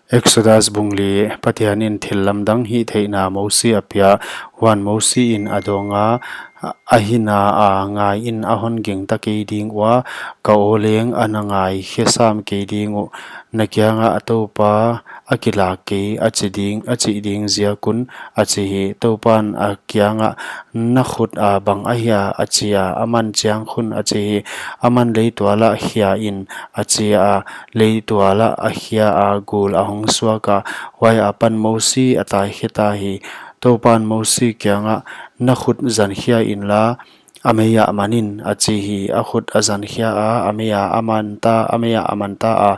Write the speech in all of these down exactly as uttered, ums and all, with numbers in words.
Exodus bung li. Pathianin thil lamdang hihtheihna Mosi a pia. Huan Mosi in a dawng a, a hina a, ngaiin a hon gingta kei ding ua, ka aw leng a na ngaikhe sam kei ding uh. Na kiangah Toupa a kilak kei a chi ding, a chih ding ziak un, a chi hi. Toupan a kiangah, na khut a bang ahia, a chi a, aman chiang khun, a chi hi. Aman leitual ah khia in, a chi a, leitual ah a khia a, gul a hong suak a, huai apan Mosi a taikhe ta hi. Toupan Mosi kiangah, na khut zan khia inla, a mei ah man in, a chi hi. A khut a zan khia a, a mei ah a man ta, a mei ah a man ta a,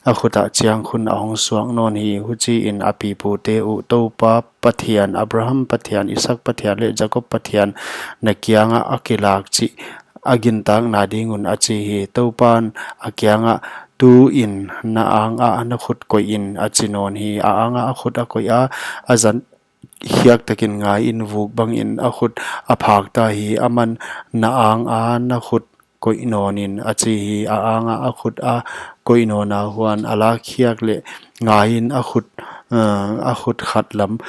a khut ah chiang khun a hong suak nawn hi. Huchiin a pipute uh, Toupa Pathian, Abraham Pathian, Isak Pathian leh Jakob Pathian na kiangah a kilak chih a gintakna ding un, a chi hi. Toupan a kiangah, tuin na ang ah na khut koih in, a chi nawn hi. A ang ah a khut a koih a, a zan khiak takin ngaiin vuk bangin a khut a phak ta hi. Aman, na ang ah na khut koih nawn in, a chi hi. A ang ah a khut a koih nawn a, huan a lak khiak leh ngaiin a khut, eh, a khut khat lam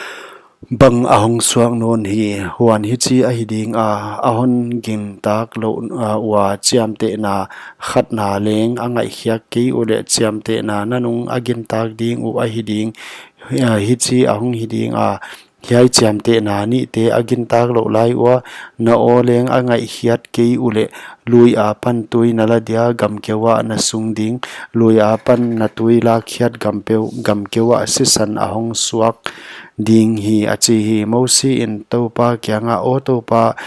bang a hong suak nawn hi. Huan hichi ahi ding a, a hon gintak louh, eh, ua chiamtehna khatna leng a ngaihkhiak kei uleh, chiamtehna nanung a gintak ding uh ahi ding. Hi-, hichi a hong hi ding a, hiai chiamtehna nihte a gintak louh lai ua, na aw leng a ngaihkhiat kei uleh, lui apan tui na la dia gamkeu ah na sung ding, lui apan na tui lakkhiat gampeu-, gamkeu ah sisan a hong suak ding hi, a chi hi. Mosi in Toupa kiangah, aw Toupa,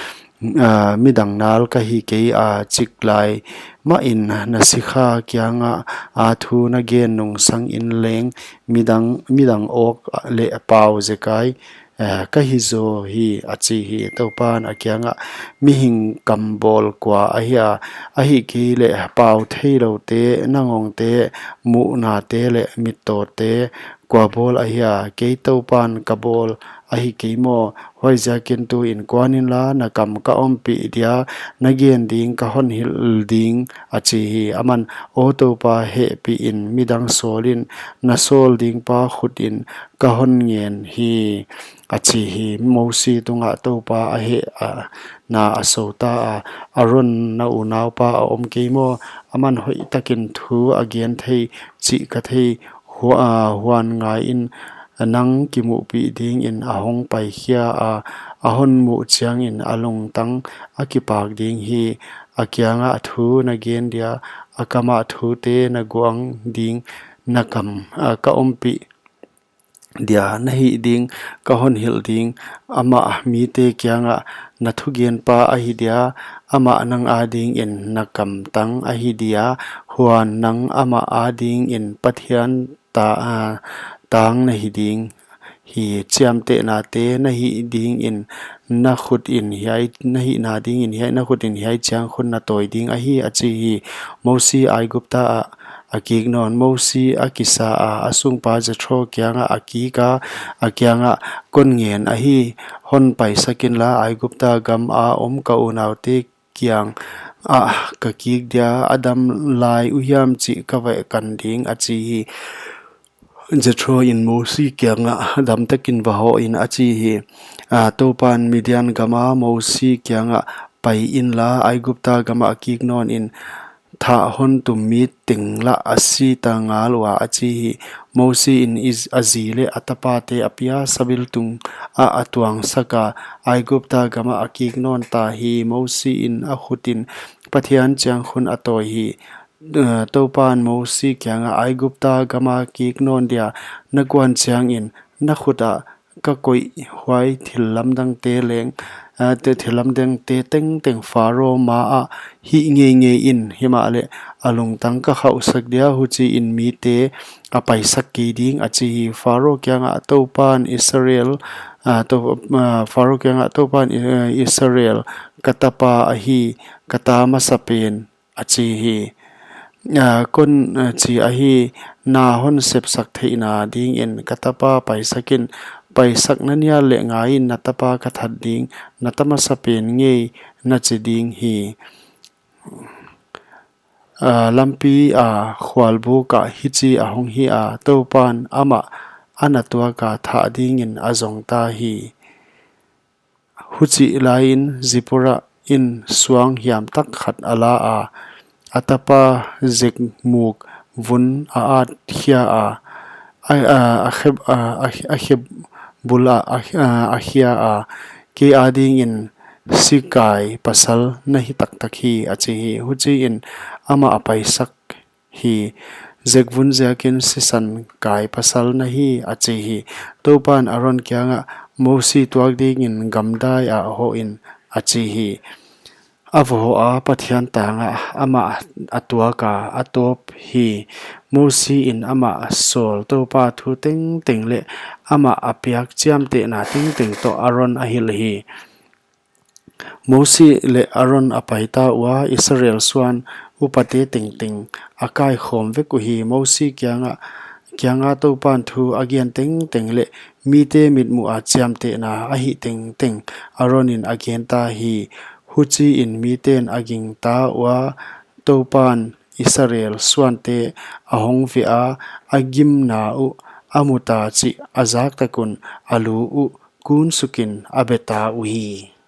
ah, midang nal ka hi kei a, chik lai mahin na sikha kiangah a thu na gen nungsangin leng, midang, midang awk leh pau zekai, eh, ka hi zaw hi, a chi hi. Toupan a kiangah, mihing kam bawl kua ahia, ahihkeileh pau theiloute, nangawngte, muhnate leh mittawte, kua bawl ahia? Kei Toupan ka bawl ahi kei maw? Huaiziakin tuin kuan inla, na kam ka ompih dia, na gen ding ka hon hilh ding, a chi hi. Aman, aw Toupa, hehpih in, midang sawl in, na sawl dingpa khut in ka hon ngen hi, a chi hi. Mosi tungah Toupa a heh a, na a sou ta a, Aron, na unaupa a om kei maw? Aman hoihtakin thu a gen thei chih ka thei, hua-, huan ngaiin, nang kimuhpih dingin a hong paikhia a, a hon muh chiangin a lungtang a kipak ding hi. A kiangah thu na gen dia, a kamah thute na guang ding, na kam, ah, ka ompih dia, na hih ding ka hon hilh ding, amah mite kiangah na thugenpa ahi dia, amah nang adingin na kamtang ahi dia, huan nang amah adingin Pathian ta-, ah, tang na hi ding hi. Chiamtehnate na hih dingin na khut in hiai, na hihna dingin hiai, na khut in hiai chiang khun na tawi ding ahi, a chi hi. Mosi Aigupta ah a kik nawn. Mosi a kisa a, a sungpa Jethro kiangah a kik a, a kiangah, kon ngen ahi, hon paisak inla, Aigupta gam a om ka unaute kiang ah ka kik dia, a dam lai uh hiam chih ka va kan ding, a chi hi. Jethro in Mosi kiangah damtakin va hoh in, a chi hi. Ah, Toupan Midian gam a Mosi kiangah pai inla, Aigupta gam ah kik nawn in, thah hon tum mi teng lah a si ta ngal ua, a chi hi. Mosi in Is-, a zi leh a tapate a pia sabiltung ah a tuangsak a, Aigupta gam ah a kik nawn ta hi. Mosi in a khut in Pathian chiang khun a tawi hi. Eh, Toupan Mosi kiangah, Aigupta gam a kik nawn dia na kuan chiangin, na khut ah ka koih huai thil lamdangte leng, ah, te thil lamdangte tengteng Pharo ma ah hih ngeingei in, himahleh a lungtang ka khauhsak dia, huchiin mite a paisak kei ding, a chi hi. Pharo kiangah, Toupan Israel, ah, Tou-, ah, Pharo kiangah, Toupan, eh, Israel ka tapa ahi, ka ta masapen, a chi hi. Ah, kon, ah, chi ahi, na hon sepsak theihna dingin ka tapa paisak in, paisak na nial leh ngaiin na tapa ka that ding, na ta masapen ngei na chi ding hi. lampi a khualbuk ah hichi a hong hi a, Toupan amah a na tuak a, thah dingin a zongta hi. Huchih laiin Zipporah in suang hiamtak khat a la a, a tapa zekmuk vun a at khia a, a khe bul ah a khia a, Kei adingin sikai pasal na hi taktak hi, a chi hi. Huchiin amah a paisak hi. Zekvun ziakin sisan kai pasal na hi, a chi hi. Toupan Aron kiangah, Mosi tuak dingin gamdai ah hoh in, a chi hi. A va hoh a, Pathian tangah amah a tuak a, a tawp hi. Mosiin amah sawl Toupa thu tengteng leh amah a piak chiamtehna tengteng toh Aron a hilh hi. Mosi leh Aron a paita ua, Israel suan upate tengteng a kaikhawm vek uhi. Mosi kianga Toupan thu a gen tengteng leh mite mitmuh a chiamtehna a hih tengteng Aronin a genta hi. Huchiin miten a gingta ua, Toupan Israel suante a hong veh a, a gimna uh a muta chih a zaktak un a lu uh kunsukin a beta uhi.